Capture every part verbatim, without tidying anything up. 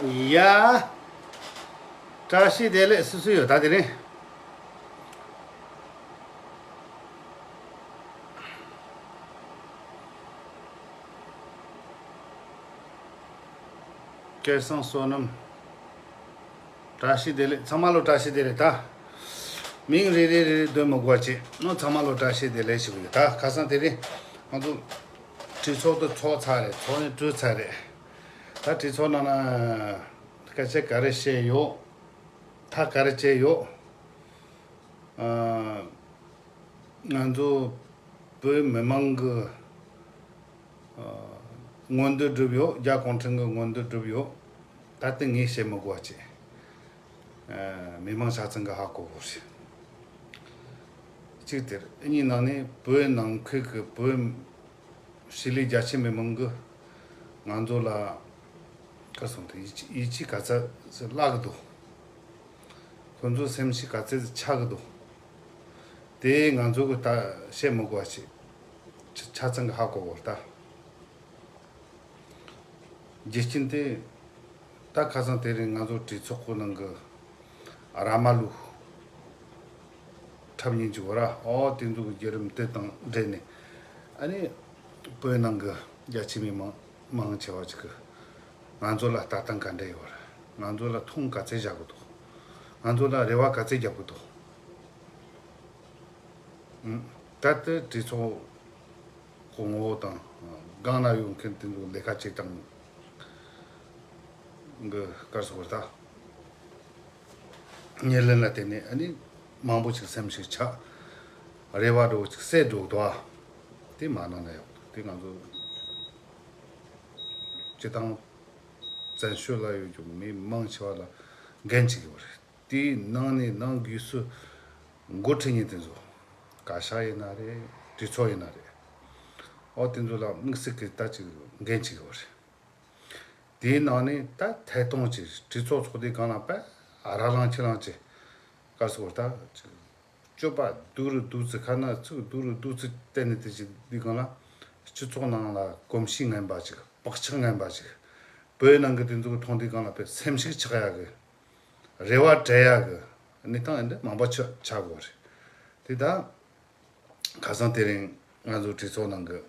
ཡ། བཀྲ་ཤིས་བདེ་ལེགས། སུ་སུ་ཡོད་ད་དེ་རིང་། སྐལ་བཟང་བསོད་ནམས། བཀྲ་ཤིས་བདེ་ལེགས། ཚང་མ་ལོ་བཀྲ་ཤིས་བདེ་ལེགས། ད་མིང་རེ་རེ་རེ་རེ་འདོན་མི་དགོས་པ་བྱས་ནོ། ཚང་མ་ལོ་བཀྲ་ཤིས་བདེ་ལེགས་ཞུ་གི་ཡོད། ད་ཁ་སང་དེ་རིང་ང་ཚོ་གྲོས་ཚོགས་དུ་ཚོགས་ཚར་རེད། ཚོགས་ནས་གྲོལ་ཚར་རེད། ད་གྲོས་ཚོགས་ནང་ན་སྐད་ཆ་ག་རེ་བཤད་ཡོད། ད་ག་རེ་བྱས་ཡོད། ཨ། ང་ཚོ་བོད་མི་མང་གི་ཨ། མངོན་འདོད་བསྒྲུབས་ཡོད། རྒྱ་གུང་ཁྲན་གྱི་མངོན་འདོད་བསྒྲུབས་ཡོད། ད་ལྟ་ངས་བཤད་མི་དགོས་པ་བྱས། ཨ། མི་མང་ཆ་ཚང་གི་ཧ་གོ་དགོས་རེད། གཅིག་དེར་གཉིས་ནང་ནས་བོད་ནང་ཁུལ་གྱི་བོད་ཕྱི་ལས་རྒྱ་ཆེ་མི་མང་གི་ང་ཚོ་ལ་ག་སོང་དེ་ཡིད་ཆེས་ཡིད་ཆེས་ག་ཚད་བརླག་གི་འདུག་ཁོ་ཚོ་སེམས་ཤུགས་ག་ཚད་ཆག་གི་འདུག་དེ་ང་ཚོ་གི་ད་བཤད་མི་དགོས་པ་ཞིག་ཆ་ཚང་གི་ཧ་གོ་གོ་ད། རྒྱུ་རྐྱེན་དེ་ད་ཁ་སང་དེ་རིང་ང་ཚོ་གྲོས་ཚོགས་ཀྱི་ནང་གི་ར་མ་ལུག་འཁྲབ་མཁན་ཅིག་ཡོད་ར། ཨོ་དེ་ཚོ་གི་བརྒྱུད་རིམ་དེ་དང་འབྲེལ་ནས་ཨ་ནི་བོད་ནང་གི་རྒྱ་ཆེ་མི་མང་མང་ཆེ་བ་ཅིག་གི་ང་ཚོ་ལ་ལྟ་སྟངས་ག་འདྲ་ཡོད་རེད། ང་ཚོ་ལ་མཐོང་ག་ཚད་བཞག་གི་འདུག་ང་ཚོ་ལ་རེ་བ་ག་ཚད་རྒྱབ་གི་འདུག་ཨུམ། ད་ལྟ་གྲོས་ཚོགས་གོང་འོག་དང་སྒང་ན་ཡོད་མཁན་དེ་ཚོ་ལས་ཀ་བྱེད་སྟངས་གི་སྐར་སོ་བར་ད་ཉེར་ལེན་ལ་བརྟེན་ནས་ཨ་ནི་མང་པོ་ཅིག་སེམས་ཤུགས་ཆག་རེ་བ་འདྲ་བོ་ཅིག་སད་འགྲོ་འདུག་ཨ། དེ་མ་གནང་ན་ཡག་འདུག་དེ་ང་ཚོ་སྤྱི་བཏང་བཙན་བྱོལ་ལ་ཡོད་རྒྱུ་མི་མང་ཆེ་བ་ལ་འགན་ཅིག་ཡོད་རེད། དེའི་ནང་ནས་ནང་སྒོས་སུ་འགོ་ཁྲིད་མཁན་དེ་ཚོ་བཀའ་ཤག་ཡིན་ན་རེད། གྲོས་ཚོགས་ཡིན་ན་རེད། ཨོ་དེ་ཚོ་ལ་དམིགས་བསལ་གྱི་ད་ཅིག་འགན་ཅིག་ཡོད་རེད། དེའི་ནང་ནས་ད་ཐད་གཏོང་ཅིག་གྲོས་ཚོགས་ཚོགས་དུས་སྒང་ལ་པ་ར་ལངས་ཁྱི་ལངས་ཅིག་སྐར་སོ་བར་ད་ཅིག་སྤྱོད་པ་སྡུག་རུ་སྡུག་ཙི་ཁ་ན་ཚིག་སྡུག་རུ་སྡུག་ཙི་བསྟན་ནས་དེ་ཅིག་དུས་སྒང་ལ་སྤྱི་ཚོགས་ནང་ལ་གོམས་གཤིས་ངན་པ་ཅིག་བག་ཆགས་ངན་པ་ཅིག་བོད་ནང་གི་དེ་ཚོ་མཐོང་དུས་སྒང་ལ་པའི་སེམས་ཤུགས་ཆག་ཡག་གི་རེ་བ་བྲལ་ཡག་གི་གནས་སྟངས་འདི་མང་པོ་ཆགས་ཆགས་དགོས་རེད། དེ་ད་ཁ་སང་དེ་རིང་ང་ཚོ་གྲོས་ཚོགས་ནང་གི་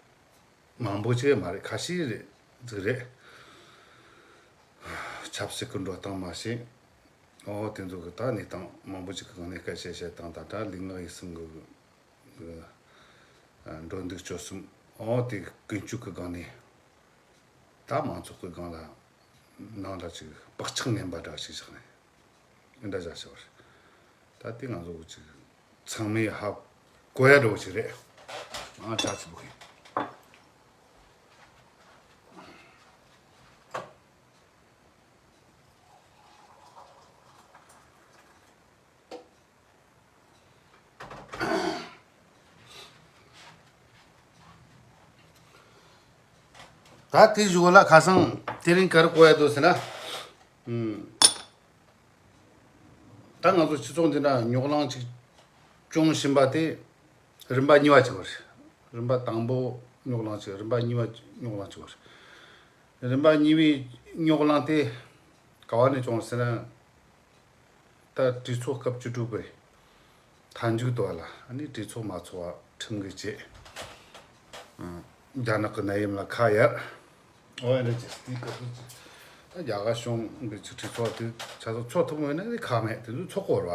མང་པོ་ཅིག་མ་རེད། ཁ་ཤས་རེད་ཟིག་རེད། ཆབ་སྲིད་ཀྱི་འགྲོ་སྟངས་མ་ཤེས། ཨོ་དེ་ཚོ་གི་ད་གནས་སྟངས་མང་པོ་ཅིག་གི་སྒང་ནས་སྐད་ཆ་བཤད་སྟངས་དང་ད་ལུས་ངག་ཡིད་གསུམ་གི་གི་འགྲོ་འདུག་སྤྱོད་གསུམ། ཨོ་དེ་ཀུན་སྤྱོད་ཀྱི་སྒང་ནས་ད་མང་ཚོགས་ཀྱི་སྒང་ལ་ནང་ལ་ཅིག་བག་ཆགས་ངན་པ་འདྲ་ཞིག་བཞག་ནས་འདྲ་བཞག་ཞོར་ད་དེ་ང་ཚོ་ཅིག་ཚང་མས་ཧ་གོ་ཡ་འགྲོ་ཞིག་རེད། ང་ཆ་ཆི་པོ་ཡིན། ད་དེ་ཞུ་གོ་ལ་ཁ་སང་དེ་རིང་ག་རེ་གོ་ཡ་འདུག་ཟེར་ན། ཨུམ། ད་ང་ཚོ་སྤྱི་ཚོགས་འདི་འདྲ་རྙོག་གླེང་ཅིག་བྱུང་བཞིན་པ་དེ་རིམ་པ་གཉིས་པ་ཅིག་རེད། རིམ་པ་དང་པོ་རྙོག་གླེང་ཅིག་རིམ་པ་གཉིས་པ་རྙོག་གླེང་ཅིག་རེད། རིམ་པ་གཉིས་པའི་རྙོག་གླེང་དེ་ག་བ་ནས་བྱུང་ཟེར་ན། ད་གྲོས་ཚོགས་སྐབས་བཅུ་དྲུག་པའི་མཐའ་མཇུག་ཏུ་བ་ལ་ཨ་ནི་གྲོས་ཚོགས་མ་ཚོགས་པ་ཁྲིམས་འགལ་བྱས། རྒྱ་ནག་གི་ནད་ཡམས་ལ་ཁ་གཡར། འོ་ཨེ་འདྲ་ཅིག་དེའི་སྐབས་སུ་ད་རྒྱ་གར་གཞུང་གི་ཅིག་གྲོས་ཚོགས་དེ་ཆ་ཚང་ཚོགས་ཐུབ་མེད་ན་ནི་ཁག་མེད་དེ་ཚོ་ཚོགས་དགོས་རེད་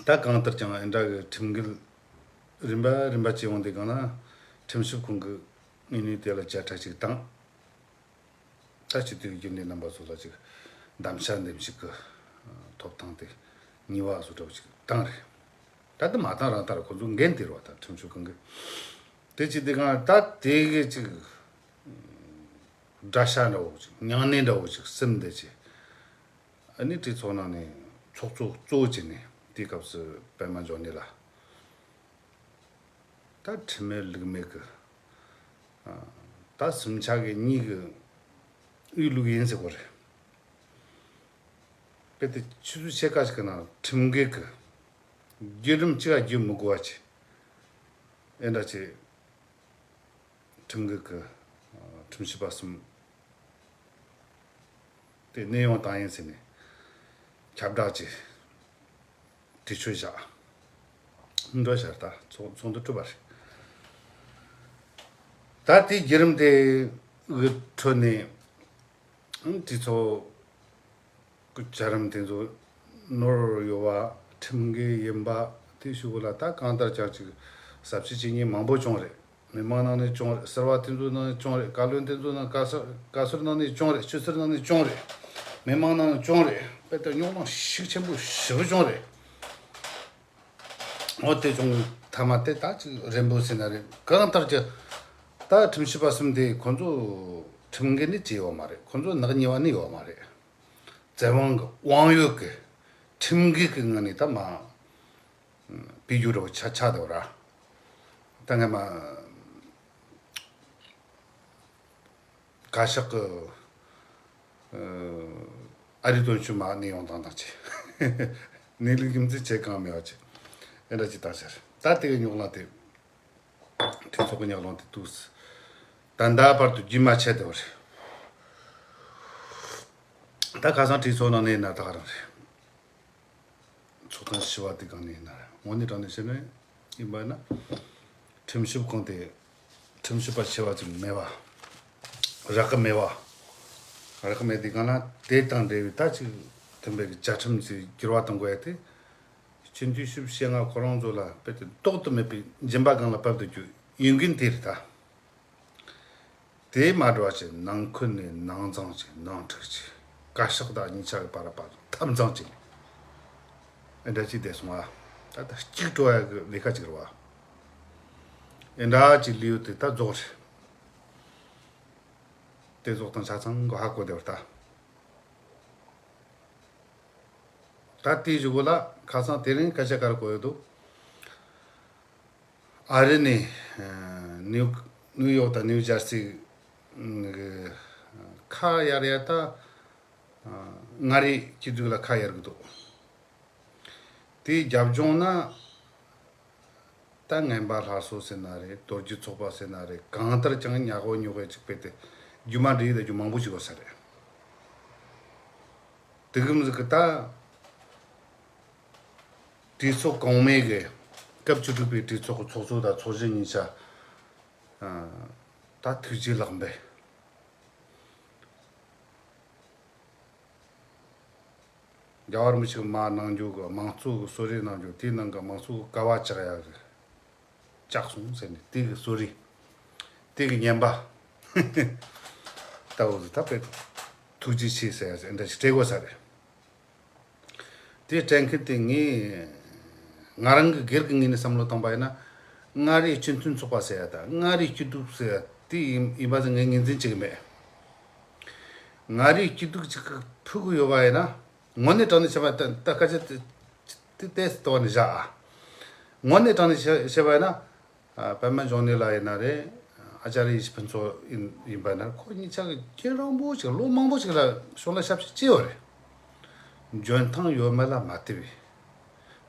བ། ད་གང་ལྟར་ཀྱང་ཨེ་འདྲ་གི་ཁྲིམས་འགལ་རིམ་པ་རིམ་པ་བྱས་འོང་དུས་སྒང་ན་ཁྲིམས་ཞིབ་ཁང་གིས་དངོས་གནས་དེ་ལ་བཅད་ཁྲ་ཅིག་བཏང་། ད་སྤྱི་འཐུས་རྒྱུན་ལས་རྣམ་པ་ཚོ་ལ་ཅིག་གདམ་ག་འདེམས་ཤོག་གི་ཐོབ་ཐང་དེ་གཉིས་པ་བཟོ་འདྲ་བོ་ཅིག་བཏང་རེད། ད་དེ་མ་བཏང་རང་ལྟར་ཁོ་ཚོ་འགན་དེ་རེད་བ། ད་ཁྲིམས་ཞིབ་ཁང་གི་དེ་ཅིག་དེ་གང་ད་དེ་གི་ཅིག་དགྲ་ཤ་འདྲ་བོ་ཅིག་མྱ་ངན་འདྲ་བོ་ཅིག་སེམས་བདེ་ཅིག་ཨ་ནི་གྲོས་ཚོགས་ནང་ནས་ཚོགས་གཙོ་གཙོ་བོ་བྱས་ནས་དེའི་སྐབས་སུ་པད་མ་འབྱུང་གནས་ལ། ད་ཁྲིམས་མེད་ལུགས་མེད་གི། ཨ། ད་སུམ་ཆ་གི་གཉིས་གི་དབུས་ལུགས་ཡིན་ཟེར་གོ་རེད། དཔེ་དེ་ཆུ་ཚོད་ཕྱེད་ཀ་ཞིག་གི་ནང་ཁྲིམས་འགལ་གི་བརྒྱུད་རིམ་གཅིག་ལ་བརྒྱུད་མི་དགོས་པ་བྱས། ཨེ་འདྲ་བྱས། ཁྲིམས་འགལ་གི། ཨ། ཁྲིམས་ཞིབ་པ་གསུམ། དེ་གནས་དབྱུང་བཏང་ཡིན་ཟེར་ནས་ཁྱབ་བསྒྲགས་ཀྱི་དྲི་ཆུ་བཞག་འགྲོ་བྱར་ད་ཚོགས་ཚོགས་འདུ་གྲུབ་པ་རེད། ད་དེའི་བརྒྱུད་རིམ་དེ་གི་ཁྲོད་ནས་དེ་ཚོ་གི་བྱ་རིམ་དེ་ཚོ་ནོར་ཡོད་པ་ཁྲིམས་འགལ་ཡིན་པ་དེ་ཞུ་གི་ལ། ད་གང་ལྟར་ཀྱང་ཅིག་ཟབ་ཆོས་བྱེད་མཁན་མང་པོ་བྱུང་རེད། མི་མང་ནང་ནས་བྱུང་རེད། ཟུར་པ་དེ་ཚོའི་ནང་ནས་བྱུང་རེད། བཀའ་བློན་དེ་ཚོའི་ནང་། བཀའ་ཟུར་བཀའ་ཟུར་ནང་ནས་བྱུང་རེད། ཆུ་ཟུར་ནང་ནས་བྱུང་རེད། མི་མང་ནང་ནས་བྱུང་རེད། དཔེ་ལྟར་རྙོག་གླེང་ཤུགས་ཆེན་པོ་ཞེ་པོ་བྱུང་རེད། འོ་དེ་བྱུང་མཐའ་མ་དེ་ད་ཅིག་རན་པོ་ཟེར་ན་རེད། གང་ལྟར་གྱི་ད་ཁྲིམས་ཞིབ་པ་གསུམ་དེ་ཁོ་ཚོ་ཁྲིམས་འགལ་ནི་བྱས་ཡོད་མ་རེད། ཁོ་ཚོ་ནག་ཉེས་པ་ནི་ཡོད་མ་རེད། བཙན་དབང་གི་དབང་ཡོད་ཀྱི་ཁྲིམས་འགལ་གྱི་ངང་ནས་ད་མ་སྤེལ་རྒྱུ་རོ་ཆ་ཆ་དེ་བ་ར། ད་ངས་མ་བཀའ་ཤག་གི་ཨ་རི་དོན་གཅོད་མ་གནས་དབྱུང་བཏང་བཏང་ཆེ། གནས་ལུགས་རྒྱུ་མཚན་ཆེ་གང་མེད་པ་ཆེ། ཨེ་འདྲ་ཅིག་བཏང་ཤར། ད་དེ་གི་རྙོག་གླེང་དེ། གྲོས་ཚོགས་ཀྱི་ཉག་ལོང་དེ་ཏུས། ད་ལྟ་བར་དུ་རྒྱུན་མ་ཆད་དེ་བ་རེད། ད་ཁ་སང་གྲོས་ཚོགས་ནང་ནས་ན་ད་ག་རང་རེད། ཚོགས་ཐེངས་བཞི་པ་དེ་གང་ནས་ན་རེད། དངོས་གནས་དྲང་གནས་བཤད་ན་ཡིན་པ་ན། ཁྲིམས་ཞིབ་ཁང་དེ་ཁྲིམས་ཞིབ་པ་ཆེ་བ་ཅིག་མེད་པ། རག་གི་མེད་པ། རག་གི་མེད་དེ་གང་ན་དེ་དང་འབྲེལ་བའི་ད་ཅིག་མཐུན་པའི་བཅའ་ཁྲིམས་ཅིག་འགྱུར་བ་གཏོང་དགོས་ཡ་དེ། སྤྱི་འཐུས་ཞིབ་བཤེར་ལྔ་ཁོ་རང་ཚོ་ལ་དཔེ་དེ་ལྡོག་ཏུ་མེད་པའི་སྦྱིན་པ་སྒང་ལ་བབས་ཏུ་རྒྱུ་ཡོད་མཁན་དེ་རེད་ད། དེ་མ་འགྲོ་བ་ཅིག་ནང་ཁུལ་ནས་ནང་གཙང་ཅིག་ནང་འཁྲུག་ཅིག་བཀའ་ཤག་དང་གཉིས་ཆ་གི་བར་བར་འཐབ་འཛིང་ཅིག་ཨེ་འདྲ་ཅིག་བསྡད་སོང་བ། ད་ལྟ་གཅིག་སྤྲོ་ཡ་གི་ལས་ཀ་ཅིག་རེད་བ། ཨེ་འདྲ་ཅིག་ལས་ཡོད་དེ་ད་རྫོགས་རེད། དེ་རྫོགས་དང་ཆ་ཚང་གི་ཧ་གོ་བསྡད་པ་ད། ད་ལྟའི་གཞུག་གུ་ལ་ཁ་སང་དེ་རིང་སྐད་ཆ་ག་རེ་གོ་ཡོད་འདུག་ཨ་རི་ནས་ནིའུ་ནིའུ་ཡོག་དང་ནིའུ་ཇར་སི་གི་ཁ་གཡར་ཡ་ད་མངའ་རིས་སྐྱིད་སྡུག་ལ་ཁ་གཡར་གི་འདུག་དེའི་རྒྱབ་ལྗོངས་ན། ད་ངན་པ་སླར་གསོ་ཟེར་ན་རེད། དོལ་རྒྱལ་ཚོགས་པ་ཟེར་ན་རེད། གང་ལྟར་ཀྱང་ཉག་གོ་ཉོག་གོ་ཅིག་སྤེལ་ཏེ་རྒྱུ་མ་འདྲེས་ཡོད་རྒྱུ་མང་པོ་ཞིག་ཡོད་ས་རེད། དེ་གི་མི་ཟིག་གི་ད་གྲོས་ཚོགས་གོང་མའི་གི་སྐབས་བཅུ་དྲུག་པའི་གྲོས་ཚོགས་ཀྱི་ཚོགས་གཙོ་དང་ཚོགས་གཞོན་གཉིས་ཆ་ད་ཐུགས་རྗེ་ལགས་འབད། རྒྱལ་བ་རིན་པོ་ཆེ་གི་མ་གནང་རྒྱུ་གི་དམངས་གཙོ་གི་གསོལ་རས་གནང་རྒྱུ་དེའི་ནང་གི་དམངས་གཙོ་གི་ཀ་བ་བཅག་ཡ་གི་བཅག་སོང་ཟེར་ནས་དེ་གི་གསོལ་རས་དེ་གི་བརྙན་པ་ལྟ་བུ་ཟིག་ད་དཔེ་ཐུགས་རྗེ་ཆེ་ཟེར་ཡ་ཟེར་འདྲ་ཞིག་སྤྲད་དགོས་ས་རེད། དེ་སྤྲད་མཁན་དེ་ངས་ང་རང་གི་སྒེར་གྱི་ངོས་ནས་བསམ་བློ་བཏང་པ་ཡིན་ན། མངའ་རིས་སྤྱི་མཐུན་ཚོགས་པ་ཟེར་ཡ་དང་མངའ་རིས་སྐྱིད་སྡུག་ཟེར་ཡ་དེ་ཡིན་ཡིན་པ་ཟིག་ངས་ངོས་འཛིན་བྱེད་ཀྱི་མེད། མངའ་རིས་སྐྱིད་སྡུག་ཅིག་གི་ཕུག་གི་ཡོད་པ་ཡིན་ན། དངོས་གནས་དྲང་གནས་བྱས་པ་ད་ད་སྐད་ཆ་དེ་དེ་ཏོག་ཙམ་ནས་བཞག་ཨ། དངོས་གནས་དྲང་གནས་བྱས་བྱས་པ་ཡིན་ན། ཨ། པདྨ་འབྱུང་གནས་ལགས་ཡིན་ན་རེད། ཨ་ཅཱ་རི་ཡེ་ཤེས་ཕུན་ཚོགས་ཡིན་ཡིན་པ་ཡིན་ན་རེད། ཁོ་གཉིས་ཆ་གི་རྒྱུན་རིང་པོ་ཞིག་ལོ་མང་པོ་ཞིག་ལ་གཞུང་ལ་ཞབས་ཕྱི་བྱས་ཡོད་རེད། འཇོན་ཐང་ཡོད་མེད་ལ་མ་ལྟོས་པའི།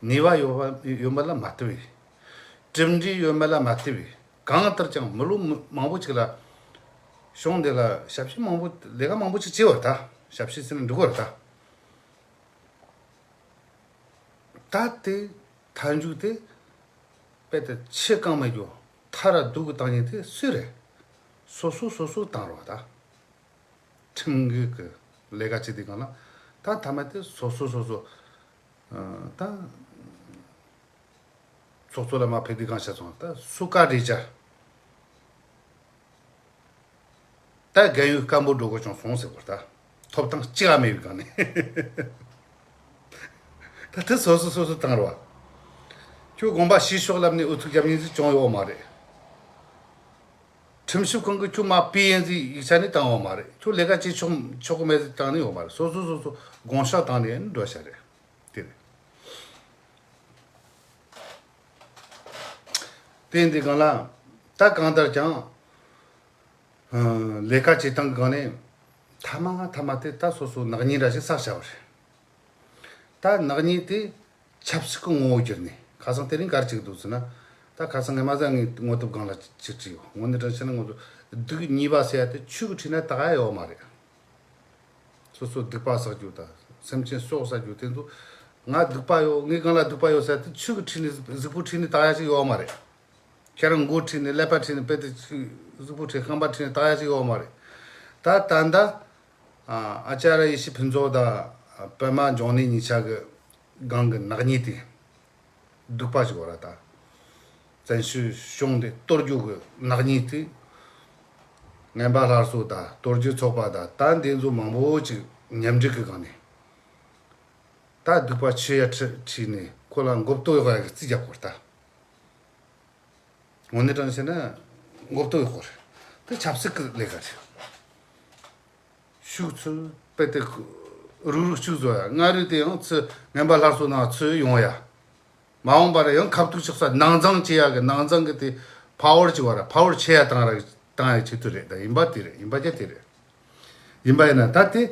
ནུས་པ་ཡོད་པ་ཡོད་མེད་ལ་མ་ལྟོས་པའི། གྲུབ་འབྲས་ཡོད་མེད་ལ་མ་ལྟོས་པའི། གང་ལྟར་ཀྱང་མི་ལོ་མང་པོ་ཞིག་ལ་གཞུང་འདི་ལ་ཞབས་ཕྱི་མང་པོ་ལས་ཀ་མང་པོ་ཞིག་བྱས་ཡོད་རེད་ད། ཞབས་ཕྱི་ཟེར་ན་འགྲིག་གི་རེད་ད། ད་དེ་མཐའ་མཇུག་དེ་དཔེ་དེ་ཆེ་གང་མེད་རྒྱུ་མཐའ་ར་སྡུག་གི་བཏང་ཉེན་དེ་སུས་རེད། སོ་སོ་སོ་སོ་བཏང་རོགས་ད། ཁྲིམས་འགལ་གི་ལས་ཀ་བྱེད་དུས་གང་ལ་ད་མཐའ་མ་དེ་སོ་སོ་སོ་སོ་ད་ཚོགས་གཙོ་ལ་མ་ཕེབས་དུས་གང་བྱས་སོང་ད་སུ་བཀའ་འདྲི་བྱ། ད་རྒན་ཡོལ་སྐམ་པོ་འགྲོ་དགོས་བྱུང་སོང་ཟེར་བར་ད། ཐོབ་ཐང་གཅིག་ཨ་མེད་པའི་སྒང་ནས། ད་དེ་སོ་སོ་སོ་སོ་བཏང་རོགས། ཁྱོད་དགོངས་པ་ཞུས་ཤོག་ལབ་ནས་ཨུ་ཚུགས་རྒྱབ་ཉེན་ཟིག་བྱུང་ཡོད་མ་རེད། ཁྲིམས་ཞིབ་ཁང་གིས་ཁྱོད་མ་པི་ཨེན་ཟིག་ཡིག་ཆ་ནས་བཏང་ཡོད་མ་རེད། ཁྱོད་ལས་ཀ་བྱེད་ཆོག་ཆོག་གི་མེད་ཟིག་བཏང་ནས་ཡོད་མ་རེད། སོ་སོ་སོ་སོ་དགོངས་ཞག་བཏང་ནས་འགྲོ་བྱ་རེད། དེ་རེད། དེ་འདི་གང་ལ་ད་གང་ལྟར་ཀྱང་། ལས་ཀ་བྱེད་སྟངས་སྒང་ནས་མཐའ་མ་མཐའ་མ་དེ་ད་སོ་སོ་ནག་ཉེས་འདྲ་ཞིག་བསགས་བྱ་བ་རེད། ད་ནག་ཉེས་དེ་ཆབ་སྲིད་ཀྱི་ངོ་བོ་བསྒྱུར་ནས་ཁ་སང་དེ་རིང་ག་རེ་བྱེད་ཀྱི་འདུག་ཟེར་ན། ད་ཁ་སང་ངས་མ་ཟ་ངའི་ངོ་དེབ་སྒང་ལ་ཅིག་བྲིས་ཡོད། དངོས་གནས་དྲང་བཤད་ན་ངོ་དེབ་སྡུག་ཉེས་པ་ཟེར་ཡ་དེ་ཆོས་ཀྱི་ཁྲིད་ན་ད་ག་ཡོད་མ་རེད། སོ་སོ་སྡིག་པ་བསགས་རྒྱུ་དང་སེམས་ཅན་སྲོག་བསད་རྒྱུ་དེ་ཚོ། ང་སྡིག་པ་ཡོད། ངའི་སྒང་ལ་སྡིག་པ་ཡོད་ཟེར་དུས་ཆུ་གི་ཁྲིད་ནས་གཟུགས་པོ་ཁྲིད་ནས་བཏང་ཡ་ཞིག་ཡོད་མ་རེད། ཁྱེད་རང་མགོ་ཁྲིད་ནས་ཀླད་པ་ཁྲིད་ནས་དཔེ་དེ་ཆུ་གཟུགས་པོ་ཁྲིད་རྐང་པ་ཁྲིད་ནས་བཏང་ཡ་ཞིག་ཡོད་མ་རེད། ད་ད་ལྟ་ཨ་ཨ་ཅཱརྱ་ཡེ་ཤེས་ཕུན་ཚོགས་དང་པདྨ་འབྱུང་གནས་གཉིས་ཆ་གི་སྒང་གི་ནག་ཉེས་དེ། སྡིག་པ་ཞིག་བར་ད། བཙན་བྱོལ་གཞུང་འདི་གཏོར་རྒྱུ་གི་ནག་ཉེས་དེ། ངན་པ་སླར་གསོ་དང་གཏོར་རྒྱུ་ཚོགས་པ་དང་ད་འདི་ཚོ་མང་པོ་ཅིག་མཉམ་འབྲེལ་གི་སྒང་ནས། ད་སྡིག་པ་ཆེ་ཡ་ཁྲི་ཁྲིད་ནས་ཁོ་ལ་མགོ་བཏོག་ཡོད་ཡ་གི་རྩིས་རྒྱབ་དགོས་ད། དངོས་གནས་དྲང་བཤད་ན་མགོ་བཏོག་ཡོད་དགོས་རེད། དེ་ཆབ་སྲིད་ཀྱི་ལས་ཀ་རེད། ཤུགས་ཚུལ་དཔེ་དེ་རུག་རུག་ཤུགས་བཟོ་ཡ། མངའ་རིས་དེ་ཡང་ཚུར་ངན་པ་སླར་གསོ་ནང་ཚུར་ཡོང་ཡ། མ་འོངས་པར་ཡང་ཁ་ཐུག་ཆགས་ས་ནང་འཛིང་བྱེད་ཡ་གི་ནང་འཛིང་གི་དེ་ཕ་ཝར་ཅིག་བར་ཕ་ཝར་ཆེ་ཡ་བཏང་ར་བཏང་ཡ་ཆེད་དུ་རེད། ད་ཡིན་པ་དེ་རེད། ཡིན་པ་ཅི་དེ་རེད། ཡིན་པ་ཡིན་ན་ད་དེ་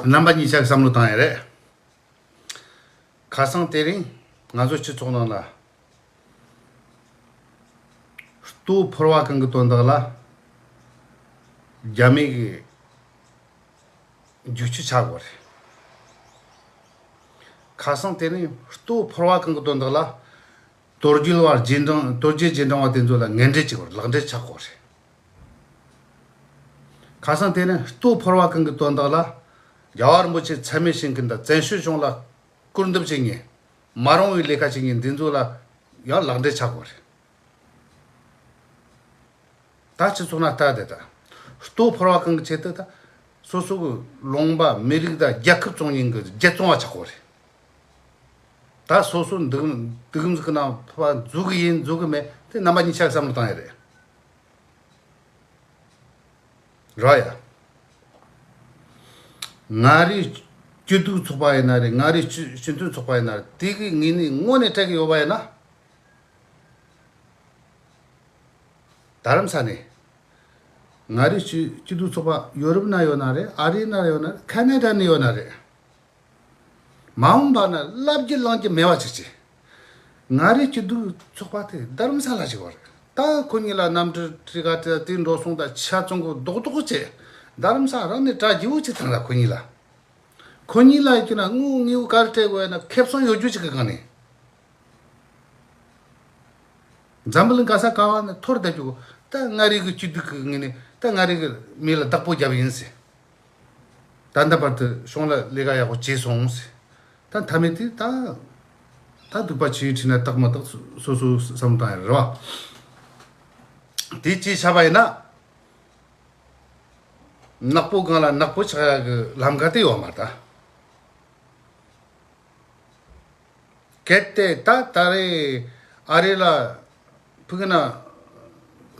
རྣམ་པ་གཉིས་ཆ་གི་བསམ་བློ་བཏང་ཡ་རེད། ཁ་སང་དེ་རིང་ང་ཚོ་སྤྱི་ཚོགས་ནང་ལ་ལྟོ་ཕོར་བ་གང་གི་དོན་དག་ལ་རྒྱ་མི་གི་རྒྱུག་ཆུ་ཆག་དགོས་རེད། ཁ་སང་དེ་རིང་ལྟོ་ཕོར་བ་གང་གི་དོན་དག་ལ་དོལ་རྒྱལ་བ་རྗེས་འབྲང་དོལ་རྒྱལ་རྗེས་འབྲང་བ་དེ་ཚོ་ལ་ངན་འབྲེལ་བྱེད་དགོས་རེད། ལག་འབྲེལ་ཆག་དགོས་རེད། ཁ་སང་དེ་ནས་ལྟོ་ཕོར་བ་གང་གི་དོན་དག་ལ་རྒྱལ་བ་རིན་པོ་ཆེ་མཚན་སྨད་བྱེད་མཁན་དང་བཙན་བྱོལ་གཞུང་ལ་སྐུར་འདེབས་བྱེད་མཁན། མ་རུང་བའི་ལས་ཀ་བྱེད་མཁན་འདི་ཚོ་ལ་ཡང་ལག་འབྲེལ་ཆག་དགོས་རེད། ད་སྤྱི་ཚོགས་ནང་ལྟ་དེ་ད་ལྟོ་ཕོར་བ་གང་གི་ཆེད་དུ་ད་སོ་སོ་གི་ལུང་པ་མི་རིགས་དང་རྒྱལ་ཁབ་བཙོང་མཁན་གི་རྒྱལ་བཙོང་བ་ཆག་དགོས་རེད། ད་སོ་སོ་འདུག་འདུག་འཛུགས་ནང་ཕ་འཛུགས་གི་ཡིན་འཛུགས་གི་མེད་དེ་རྣམ་པ་གཉིས་ཆ་བསམ་བློ་བཏང་ཡ་རེད། ར་ཡ། མངའ་རིས་སྐྱིད་སྡུག་ཚོགས་པ་ཡིན་ན་རེད། མངའ་རིས་སྤྱི་སྤྱི་མཐུན་ཚོགས་པ་ཡིན་ན་རེད། དེ་གི་ངོས་ནས་དངོས་གནས་སྤྲད་གི་ཡོད་པ་ཡིན་ན། རྡ་རམ་ས་ནས། མངའ་རིས་སྤྱི་སྐྱིད་སྡུག་ཚོགས་པ་ཡོ་རོབ་ན་ཡོད་ན་རེད། ཨ་རི་ན་ཡོད་ན་རེད། ཁ་ན་ཌ་ན་ཡོད་ན་རེད། མ་འོངས་པ་ན་ལབ་རྒྱུ་ལང་རྒྱུ་མེད་པ་ཅིག་བྱེད། མངའ་རིས་སྐྱིད་སྡུག་ཚོགས་པ་དེ་རྡ་རམ་ས་ལ་ཞིག་བར། ད་ཁོ་གཉིས་ལ་གནམ་གྲུ་ཁྲི་ཁ་ཁྲི་དེ་འགྲོ་སོང་དང་ཆ་ཚང་གི་རྡོག་རྡོག་བྱས། རྡ་རམ་ས་རང་ནས་གྲ་རྒྱས་པོ་ཅིག་བཏང་ལ་ཁོ་གཉིས་ལ། ཁོ་གཉིས་ལ་ཡིན་ན་དངུལ་དངུལ་ག་རེ་སྤྲད་དགོས་ཡ་ན་ཁེ་བཟང་ཡོད་རྒྱུ་ཅིག་གི་སྒང་ནས། འཛམ་བུ་གླིང་ག་ས་ག་བ་ནས་འཐོར་བསྡད་རྒྱུ། ད་མངའ་རིས་ཀྱི་སྐྱིད་སྡུག་གི་ངོས་ནས་ད་མངའ་རིས་ཀྱི་མི་ལ་བདག་པོ་བརྒྱབ་ཡིན་ཟེར། ད་ལྟ་བར་དུ་གཞུང་ལ་ལས་ཀ་ཡག་པོ་བྱས་སོང་ཟེར། ད་མཐའ་མའི་དེ་ད་ད་སྡིག་པ་ཆེ་ཁྲིད་ན་དག་མ་དག་སོ་སོ་བསམ་བཏང་ཡ་རེད་བ། དེ་ཅིག་བྱས་པ་ཡིན་ན། ནག་པོ་སྒང་ལ་ནག་པོ་ཆགས་ཡ་གི་ལམ་ཁ་དེ་ཡོད་མ་རེད་ད། གལ་ཏེ་ད་ད་རེས་ཨ་རི་ལ་ཕུ་གུ་ན་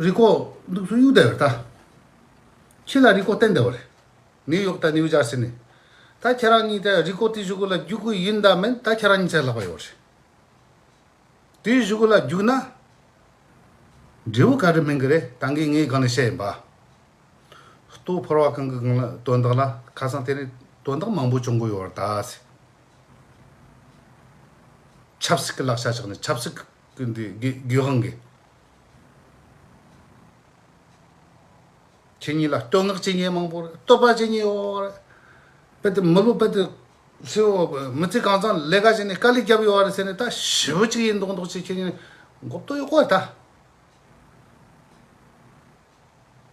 རི་ཀོ་འདུག་སུ་གཡུག་བསྡད་ཡོད་ད། ཁྱི་ལ་རི་ཀོ་བསྟན་བསྡད་པ་རེད། ནིའུ་ཡོག་དང་ནིའུ་ཇར་སི་ནས། ད་ཁྱེད་རང་གཉིས་ད་རི་ཀོ་དེ་གཞུག་གུ་ལ་རྒྱུག་གི་ཡིན་ད་མིན་ད་ཁྱེད་རང་གཉིས་ཆ་ལྷག་པ་ཡོད་རེད། དེའི་གཞུག་གུ་ལ་རྒྱུག་ན། འབྲས་བུ་ག་རེ་སྨིན་གི་རེད། ད་གིན་ངས་གང་ནས་བཤད་ཡིན་པ། ལྟོ་ཕོར་བ་གང་གི་གང་ལ་དོན་དག་ལ་ཁ་སང་དེ་རིང་དོན་དག་མང་པོ་བྱུང་གི་ཡོད་རེད་ད་ཟེར། ཆབ་སྲིད་ཀྱི་ལག་ཆ་ཆགས་ནས་ཆབ་སྲིད་ཀྱི་འདི་དགེ་དགེ་དབང་གི། ཁྱེད་གཉིས་ལ་བསྟོད་བསྔགས་བྱེད་མཁན་མང་པོ་རེད། བསྟོད་པ་བྱེད་མཁན་ཡོད་རེད། དཔེ་དེ་མི་ལོ་དཔེ་དེ་སེའུ་མི་ཚེ་གང་ཚང་ལས་ཀ་བྱས་ནས་དཀའ་ལས་བརྒྱབ་ཡོད་རེད་ཟེར་ནས་ད་ཞེ་པོ་ཅིག་ཡིན་མདོག་མདོག་བྱེད། ཁྱེད་གཉིས་མགོ་བཏོག་ཡོད་ཀོ་ད།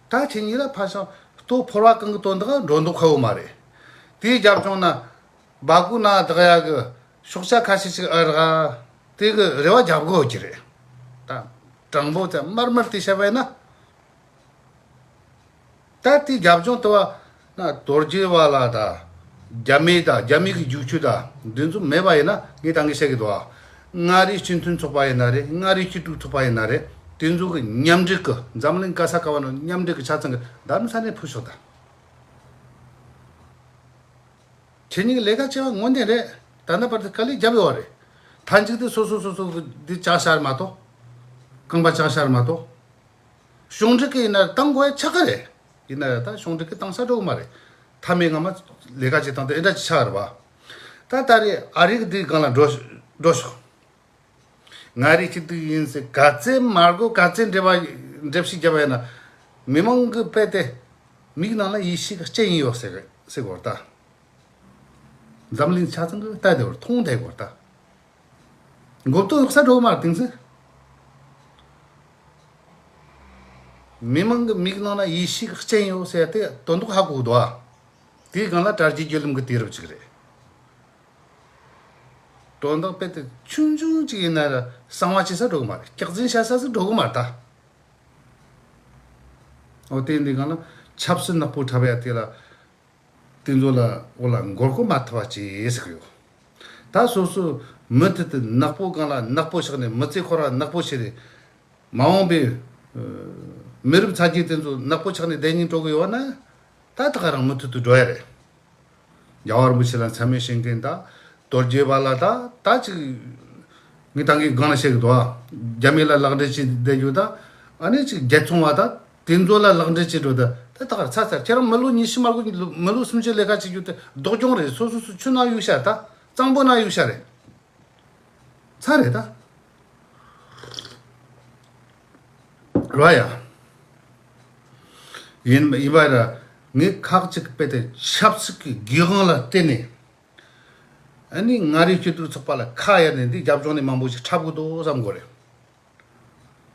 ད་ཁྱེད་གཉིས་ལ་ཕ་ཤང་ལྟོ་ཕོར་བ་གང་གི་དོན་དག་འགྲོ་འདུག་ཁ་བོ་མ་རེད། དེའི་རྒྱབ་ལྗོངས་ན་སྦ་ཁུག་ན་བདག་ཡ་གི་ཤོག་ཆ་ཁ་ཤས་ཤིག་ཨ་རག་དེ་གི་རེ་བ་རྒྱབ་དགོས་ཀྱི་རེད། ད་དྲང་པོ་ཙམ་དམར་དམར་དེ་བཤད་པ་ཡིན་ན། ད་དེ་རྒྱབ་ལྗོངས་དུ་བ་ན་དོལ་རྒྱལ་བ་ལ་ད་རྒྱ་མི་ད་རྒྱ་མི་གི་རྒྱུག་ཆུ་ད་འདི་ཚོ་མེད་པ་ཡིན་ན་ངས་ད་ངས་བཤད་གི་འདུག་ཨ། མངའ་རིས་སྤྱི་མཐུན་ཚོགས་པ་ཡིན་ན་རེད། མངའ་རིས་སྐྱིད་སྡུག་ཚོགས་པ་ཡིན་ན་རེད། དེ་ཚོ་གི་མཉམ་འབྲེལ་གི་འཛམ་གླིང་ག་ས་ག་བ་ནས་མཉམ་འབྲེལ་གི་ཆ་ཚང་གི་རྡ་རམ་ས་ནས་ཕུལ་ཤོག་ད། ཁྱེད་གཉིས་ཀྱི་ལས་ཀ་བྱེད་པ་དངོས་བདེན་རེད། ད་ལྟ་བར་དུ་དཀའ་ལས་བརྒྱབ་ཡོད་རེད། མཐའ་མཇུག་དེ་སོ་སོ་སོ་སོ་གི་འདི་བཅག་ཤར་མ་གཏོགས། རྐང་པ་བཅག་ཤར་མ་གཏོགས། གཞུང་འབྲེལ་གི་ཡིན་ན་བཏང་དགོས་ཡ་ཆགས་ཀྱི་རེད། ཡིན་ན་ཡང་ད་གཞུང་འབྲེལ་གི་བཏང་ས་འགྲོ་གི་མ་རེད། མཐའ་མའི་སྔ་མ་ལས་ཀ་བྱེད་སྟངས་དེ་ཨེ་འདྲ་ཅིག་ཆགས་རེད་བ། ད་ད་རེས་ཨ་རི་གི་འདིའི་སྒང་ལ་འགྲོ་འགྲོ་ཤོག་མངའ་རིས་སྐྱིད་སྡུག་ཡིན་ཟེར་ག་ཚད་མ་དགོས་ག་ཚད་འགྲེལ་པ་འགྲེལ་བཤད་བརྒྱབ་པ་ཡིན་ན། མི་མང་གི་དཔེ་དེ་ མིག་ནང་ལ་ཡེ་ཤེས་ཀྱི་སྤྱན་ཡོད་ཟེར་གི་ཟེར་གོ་ད། འཛམ་གླིང་ཆ་ཚང་གི་ལྟ་དེ་བར་མཐོང་དེ་གོ་ད། མགོ་བཏོན་ས་འགྲོ་གི་མ་རེད་དེང་སང་། མི་མང་གི་མིག་ནང་ལ་ཡེ་ཤེས་ཀྱི་སྤྱན་ཡོད་ཟེར་དེ་དོན་དག་ཧ་གོ་གི་འདུག་ཨ། དེའི་སྒང་ལ་དྲ་རྒྱའི་བརྒྱུད་ལམ་གྱི་དུས་རབས་ཅིག་རེད། དོན་དག་དཔེ་དེ་ཆུང་ཆུང་ཅིག་ཡིན་ན་ར་གསང་བ་བྱེད་ས་འགྲོ་གི་མ་རེད། སྐྱག་རྫུན་བཤད་ས་ཟིག་འགྲོ་གི་མ་རེད་ད། འོ་དེ་འདི་སྒང་ལ་ཆབ་སྲིད་ནག་པོ་འཁྲབ་ཡ་དེ་ལ། དེ་ཚོ་ལ་འོ་ལ་མགོ་སྐོར་མ་ཐུབ་པ་བྱེད་ཟེར་གི་ཡོད། ད་སོ་སོ་མུ་མཐུད་དུ་ནག་པོ་སྒང་ལ་ནག་པོ་ཆགས་ནས་མི་ཚེ་འཁོར་བ་ནག་པོ་བྱས་ནས། མ་འོངས་པའི་ཨ་མི་རབས་ཚ་རྒྱུད་དེ་ཚོ་ནག་པོ་ཆགས་ནས་བསྡད་སྙིང་བྲོ་གི་ཡོད་ན། ད་ད་ག་རང་མུ་མཐུད་དུ་འགྲོ་ཡ་རེད། རྒྱལ་བ་རིན་པོ་ཆེ་ལ་མཚན་སྨད་བྱེད་མཁན་དང་། དོལ་རྒྱལ་བ་ལ་ད་ད་ཅིག་ངས་ད་གིན་སྒང་ལ་བཤད་གི་འདུག་ཨ། རྒྱ་མི་ལ་ལག་འབྲེལ་བྱས་བསྡད་རྒྱུ་ད། ཨ་ནི་ཅིག་རྒྱལ་ཚོང་བ་ད་དེ་ཚོ་ལ་ལག་འབྲེལ་བྱས་འགྲོ་ད། ད་ད་གར་ཚ་ཚ་ཁྱེད་རང་མི་ལོ་ཉི་ཤུ་མ་དགོས། མི་ལོ་སུམ་ཅུ་ལས་ཀ་བྱེད་རྒྱུ་དེ་སྡུག་གྱོང་རེད། སོ་སོ་སོ་ཆུ་ནང་གཡུག་ཤ་ད་གཙང་པོ་ནང་གཡུག་ཤ་རེད། ཚ་རེད་ད། ར་ཡ། ཡིན་ཡིན་པ་ར། ངས་ཁག་ཅིག་དཔེ་དེ་ཆབ་སྲིད་ཀྱི་སྒེར་དབང་ལ་བརྟེན་ནས། ཨ་ནི་མངའ་རིས་སྐྱིད་སྡུག་ཚོགས་པ་ལ་ཁ་གཡར་ནས་འདི་རྒྱབ་ལྗོངས་ནས་མང་པོ་ཞིག་འཁྲབ་གི་འདུག་བསམ་གོ་རེད།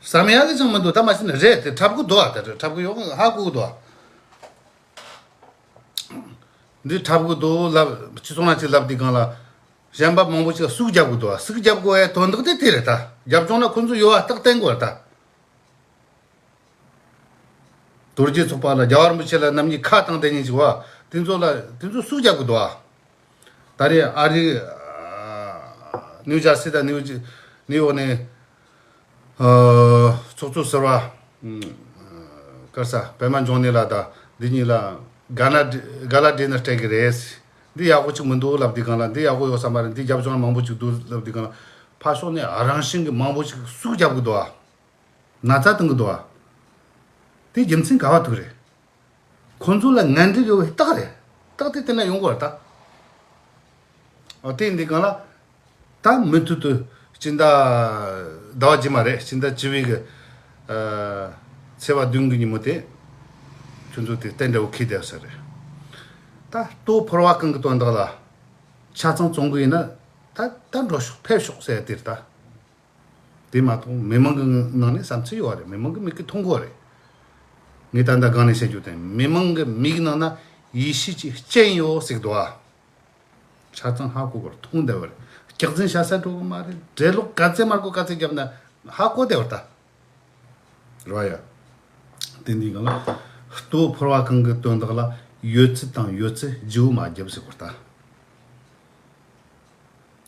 བསམ་ཡག་གི་ཅང་མི་འདུག་ད་མ་ཤི་ན་རེད་དེ་འཁྲབ་གི་འདུག་ཨ། ད་འཁྲབ་གི་ཡོད་ཧ་གོ་གི་འདུག་ཨ། འདི་འཁྲབ་གི་འདུག་ལབ་ཅི་སོང་ན་ཅི་ལབ་འདི་སྒང་ལ། གཞན་པ་མང་པོ་ཞིག་ལ་ཟུག་རྒྱབ་གི་འདུག་ཨ། ཟུག་རྒྱབ་དགོས་ཡ་དོན་དག་དེ་དེ་རེད་ད། རྒྱབ་ལྗོངས་ན་ཁོ་ཚོ་ཡོད་པ་རྟགས་བསྟན་དགོས་རེད་ད། དོལ་རྒྱལ་ཚོགས་པ་ལ་རྒྱལ་བ་རིན་པོ་ཆེ་ལ་རྣམ་གཉིས་ཁ་བཏང་བསྡད་མཁན་ཞིག་བ། དེ་ཚོ་ལ་དེ་ཚོ་ཟུག་རྒྱབ་གི་འདུག་ཨ། ད་རེས་ཨ་རི་ཨ་ནིའུ་ཇར་སི་དང་ནིའུ་ཇི་ནིའུ་ཡོག་ནས་ཨ་ཚོགས་གཙོ་ཟུར་པ་ཨ་སྐལ་བཟང་པད་མ་འབྱུང་གནས་ལགས་དང་འདི་གཉིས་ལ་ག་ན་ག་ལ་འདྲེ་ནས་སྤྲད་གི་རེད། འདི་ཡག་པོ་ཅིག་མི་འདུག་ལབ་དུས་སྒང་ལ། འདི་ཡག་པོ་ཡོད་ས་མ་རེད། འདི་རྒྱབ་ལྗོངས་ལ་མང་པོ་ཅིག་འདུག་ལབ་དུས་སྒང་ལ། ཕར་ཕྱོགས་ནས་རང་བཞིན་གྱི་མང་པོ་ཅིག་ཟུག་རྒྱབ་གི་འདུག་ཨ། ན་ཚ་བཏང་གི་འདུག་ཨ། དེ་རྒྱུ་མཚན་ག་བ་ཐུག་རེད། ཁོང་ཚོ་ལ་ངན་འབྲེལ་ཡོད་པའི་རྟགས་རེད། རྟགས་དེ་དེ་ན་ཡོང་གི་རེད་ད། ཨོ་དེ་འདི་སྒང་ལ། ད་མུ་མཐུད་དུ་སྤྱི་ཟླ་ཟླ་བ་རྗེས་མ་རེད། སྤྱི་ཟླ་བཅུ་པའི་གི་ཨ་ཚེས་པ་བདུན་གི་ཉིན་མོ་དེ་ཁྱོད་ཚོ་དེ་རྟེན་འབྲེལ་བ་འཁེལ་བསྡད་ས་རེད། ད་ལྟོ་ཕོར་བ་གང་གི་དོན་དག་ལ་ཆ་ཚང་བཙོང་གི་ཡིན་ན། ད་ད་འགྲོ་ཤོག་ཕེབས་ཤོག་ཟེར་ཡ་དེ་རེད་ད། དེ་མ་གཏོགས་མི་མང་གི་ནང་ནས་བསམ་ཚུལ་ཡོད་རེད། མི་མང་གི་མིག་གིས་མཐོང་གི་རེད། ངས་ད་ལྟ་སྒང་ནས་བཤད་རྒྱུ་དེ་མི་མང་གི་མིག་ནང་ན་ཡེ་ཤེས་ཀྱི་སྤྱན་ཡོད་ཟེར་གི་འདུག་ཨ། ཆ་ཚང་ཧ་གོ་གི་རེད། མཐོང་བསྡད་པ་རེད། སྐྱག་རྫུན་བཤད་ས་འགྲོ་གི་མ་རེད། འགྲེལ་ལོག་ག་ཚད་མར་གོ་ག་ཚད་བརྒྱབ་ན་ཧ་གོ་བསྡད་པ་རེད་ད། རེད་བ་ཡ། དེ་འདི་སྒང་ལ་ལྟོ་ཕོར་བ་གང་གི་དོན་དག་ལ་ཡོད་ཚད་དང་ཡོད་ཚད་བརྗེ་བོ་མ་བརྒྱབ་ཟེར་གི་རེད་ད།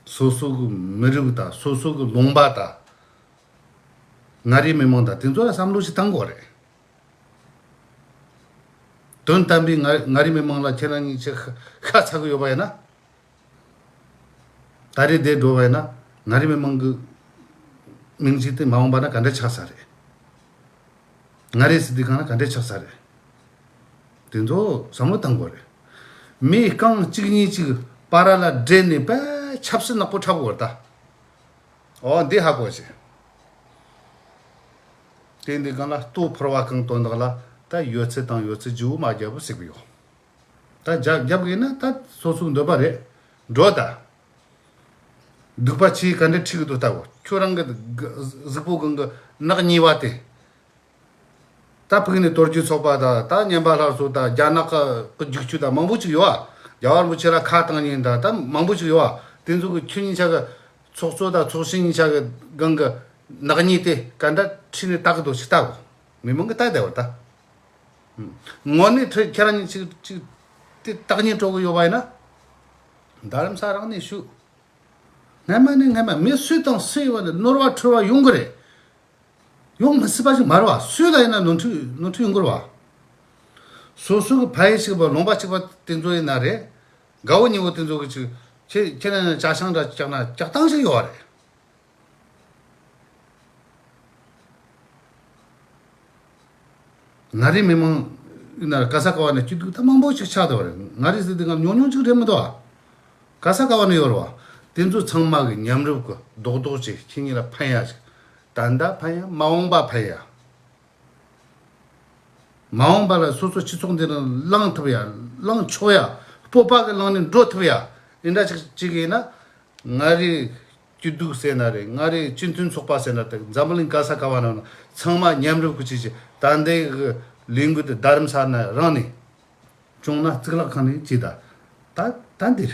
སོ་སོ་གི་མི་རིགས་དང་སོ་སོ་གི་ལུང་པ་དང་མངའ་རིས་མི་མང་དང་དེ་ཚོ་ལ་བསམ་བློ་ཞིག་བཏང་དགོས་རེད། དོན་དམ་པའི་མངའ་མངའ་རིས་མི་མང་ལ་ཁྱེད་རང་གཉིས་ཆེ་ཤ་ཚ་གི་ཡོད་པ་ཡིན་ན། ད་རེས་འདིར་འགྲོ་བ་ཡིན་ན་མངའ་རིས་མི་མང་གི་མིང་ཅིག་དེ་མ་འོངས་པ་ན་ག་འདྲ་ཆགས་ས་རེད། མངའ་རིས་ཟེར་དུས་སྒང་ལ་ག་འདྲ་ཆགས་ས་རེད། དེ་ཚོ་བསམ་བློ་བཏང་དགོས་རེད། མི་རྐང་གཅིག་གཉིས་གཅིག་བར་ལ་འདྲེས་ནས་པ་ཆབ་སྲིད་ནག་པོ་འཁྲབ་དགོས་རེད་ད། ཨོ་འདི་ཧ་གོ་ཞིག་དེ་འདི་སྒང་ལ་ལྟོ་ཕོར་བ་གང་དོན་དག་ལ་ད་ཡོད་ཚད་དང་ཡོད་ཚད་བརྗེ་བོ་མ་བརྒྱབ་པ་ཟེར་གི་ཡོད། ད་རྒྱབ་རྒྱབ་གི་ན་ད་སོ་སོའི་འདོད་པ་རེད། འགྲོ་ད། སྡིག་པ་ཆེ་ག་འདྲ་ཁྲིད་གི་འདུག་ལྟ་གོ། ཁྱོད་རང་གི་གཟུགས་པོ་གང་གི་ནག་ཉེས་པ་དེ། ད་ཕུགས་ནས་དོལ་རྒྱལ་ཚོགས་པ་དང་ད་ཉན་པ་སླར་གསོ་དང་རྒྱ་ནག་གི་རྒྱུག་ཆུ་དང་མང་པོ་ཅིག་ཡོད་ཨ། རྒྱལ་བ་རིན་པོ་ཆེ་ལ་ཁ་བཏང་ཉིན་དང་ད་མང་པོ་ཅིག་ཡོད་ཨ། དེ་ཚོ་གི་ཁྱོད་གཉིས་ཆ་གི་ཚོགས་གཙོ་དང་ཚོགས་གཞོན་གཉིས་ཆ་གི་སྒང་གི་ནག་ཉེས་དེ་ག་འདྲ་ཁྲིད་ནས་ལྟ་གི་འདུག་ཞིག་ལྟ་གོ། མི་མང་གི་ལྟ་བསྡད་པ་ད། དངོས་གནས་ཁྱེད་རང་གཉིས་ཅིག་ཅིག་དེ་བརྟག་ཉན་སྤྲོ་གི་ཡོད་པ་ཡིན་ན། རྡ་རམ་ས་རང་ནས་ཞུ། སྔ་མ་ནས་སྔ་མ་མི་སུ་དང་སུ་ཡིན་པ་ནས་ནོར་བ་འཁྲུལ་བ་ཡོང་གི་རེད། ཡོང་མི་སྲིད་པ་ཞིག་མ་རེད་བ། སུ་ལ་ཡིན་ན་ནོར་འཁྲུལ་ནོར་འཁྲུལ་ཡོང་གི་རེད་བ། སོ་སོ་གི་ཕ་ཡུལ་གཅིག་པ་ལུང་པ་གཅིག་པ་དེ་ཚོ་ཡིན་ན་རེད། དགའ་བོ་ཉེ་བོ་དེ་ཚོ་གི་ཅིག་ཁྱེད་ཁྱེད་རང་ཅག་ཤང་འདྲ་བཀྱག་ན་བཀྱག་སྟངས་ཤིག་ཡོད་བ་རེད། མངའ་རིས་མི་མང་ཡིན་ན་ག་ས་ག་བ་ནས་སྐྱིད་སྡུག་ད་མང་པོ་ཞིག་ཆགས་བསྡད་པ་རེད། མངའ་རིས་ཟེར་དུས་ང་ཉུང་ཉུང་ཅིག་རེད་མི་འདུག་ཨ། ག་ས་ག་བ་ནས་ཡོད་རེད་བ། དེ་ཚོ་ཚང་མ་གི་མཉམ་རུབ་ཀྱི་རྡོག་རྡོག་ཅིག་ཁྱེད་གཉིས་ལ་ཕན་ཡ་ཞིག་ད་ལྟ་ཕན་ཡ་མ་འོངས་པ་ཕན་ཡ། མ་འོངས་པ་ལ་སོ་སོ་སྤྱི་ཚོགས་འདི་ནང་ལངས་ཐུབ་ཡ། ལངས་ཆོག་ཡ། སྤོབས་པ་གི་ལངས་ནས་འགྲོ་ཐུབ་ཡ། འདི་འདྲ་ཅིག་ཅིག་ཡིན་ན། ང་རའི་སྐྱིད་སྡུག་ཟེར་ན་རེད། ང་རའི་སྤྱི་མཐུན་ཚོགས་པ་ཟེར་ན་རེད། འཛམ་བུ་གླིང་ག་ས་ག་བ་ན་ཚང་མ་མཉམ་རུབ་ཀྱིས་བྱས་བྱས། ད་ལྟའི་གི་ལས་འགུལ་དེ་རྡ་རམ་ས་ན་རང་ནས། བྱུང་ན་གཙུག་ལག་ཁང་ནས་ཅི། ད་ད་ད་འདིར་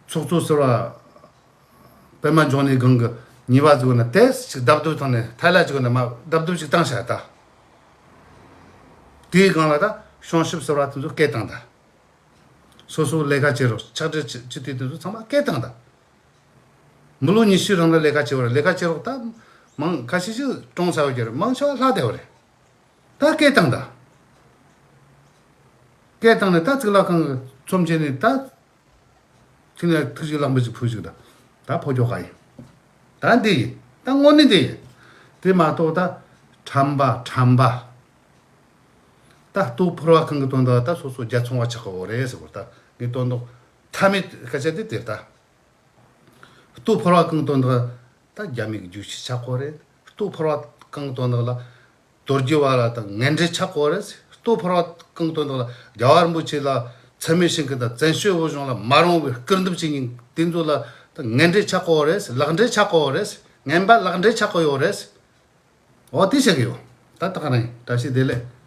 ཚོགས་གཙོ་ཟུར་པ་པད་མ་འབྱུང་གནས་སྒང་གི་ཉེས་པ་བཟོས་ན། དེ་ཞིག་རྡབ་རྡབ་བཏང་ནས། ཐལ་ལ་ཅིག་ན་མ་རྡབ་རྡབ་ཅིག་བཏང་བཞག་ད། དེའི་སྒང་ལ་ད་གཤོང་ཞིབ་ཟུར་པ་དེ་ཚོ་སྐད་བཏང་ད། སོ་སོ་ལས་ཀ་བྱེད་རོགས། ཕྱག་སྦྲེལ་སྤྱི་སྤྱི་འཐུས་དེ་ཚོ་ཚང་མ་སྐད་བཏང་ད། མི་ལོ་ཉི་ཤུའི་རིང་ལ་ལས་ཀ་བྱེད་པ་རེད། ལས་ཀ་བྱེད་རོགས། ད་མང་ཁ་ཤས་ཤིག་གྲོངས་ཚར་བ་རེད། མང་ཆེ་བ་ལྷག་བསྡད་པ་རེད། ད་སྐད་བཏང་ད། སྐད་བཏང་ནས་ད་གཙུག་ལག་ཁང་གི་ཚོམས་བྱས་ནས། ད་ཁྱེད་ནས་ཐུགས་རྗེ་ལག་འབུལ་ཞིག་ཕུལ་ཞིག་ད། ད་ཕོ་ཁྱོ་ག་ཡིན། ད་འདི་ཡིན། ད་དངོས་གནས་འདི་ཡིན། དེ་མ་གཏོགས་ད་ཁྲམ་པ་ཁྲམ་པ། ད་ལྟོ་ཕོར་བ་གང་གི་དོན་དག་ད་སོ་སོ་རྒྱལ་ཚོང་བ་ཆགས་ཀྱི་ཡོད་རེད་ཟེར་བ། ད་ངའི་དོན་དག་མཐའ་མའི་སྐད་ཆ་དེ་དེ་ད། ལྟོ་ཕོར་བ་གང་གི་དོན་དག་ད་རྒྱ་མི་གི་རྒྱུག་ཤུགས་ཆགས་ཀྱི་ཡོད་རེད། ལྟོ་ཕོར་བ་གང་གི་དོན་དག་ལ་རྡོ་རྗེ་བ་ལ་ད་ངན་འབྲེལ་ཆགས་ཀྱི་ཡོད་རེད། ལྟོ་ཕོར་བ་གང་གི་དོན་དག་ལ་རྒྱལ་བ་རིན་པོ་ཆེ་ལ་མཚན་སྨད་ཞུ་མཁན་དང་བཙན་བྱོལ་བོད་གཞུང་ལ་མ་རུང་བའི་སྐུར་འདེབས་བྱེད་མཁན་དེ་ཚོ་ལ་ད་ངན་འབྲེལ་ཆགས་ཀྱི་ཡོད་རེད། ལག་འབྲེལ་ཆགས་ཀྱི་ཡོད་རེད། ངན་པ་ལག་འབྲེལ་ཆགས་ཀྱི་ཡོད་རེད། འོ་དེ་བཤད་ཀྱི་ཡོད། ད་ད་ག་རང་ཡིན། བཀྲ་ཤིས་བདེ་ལེགས།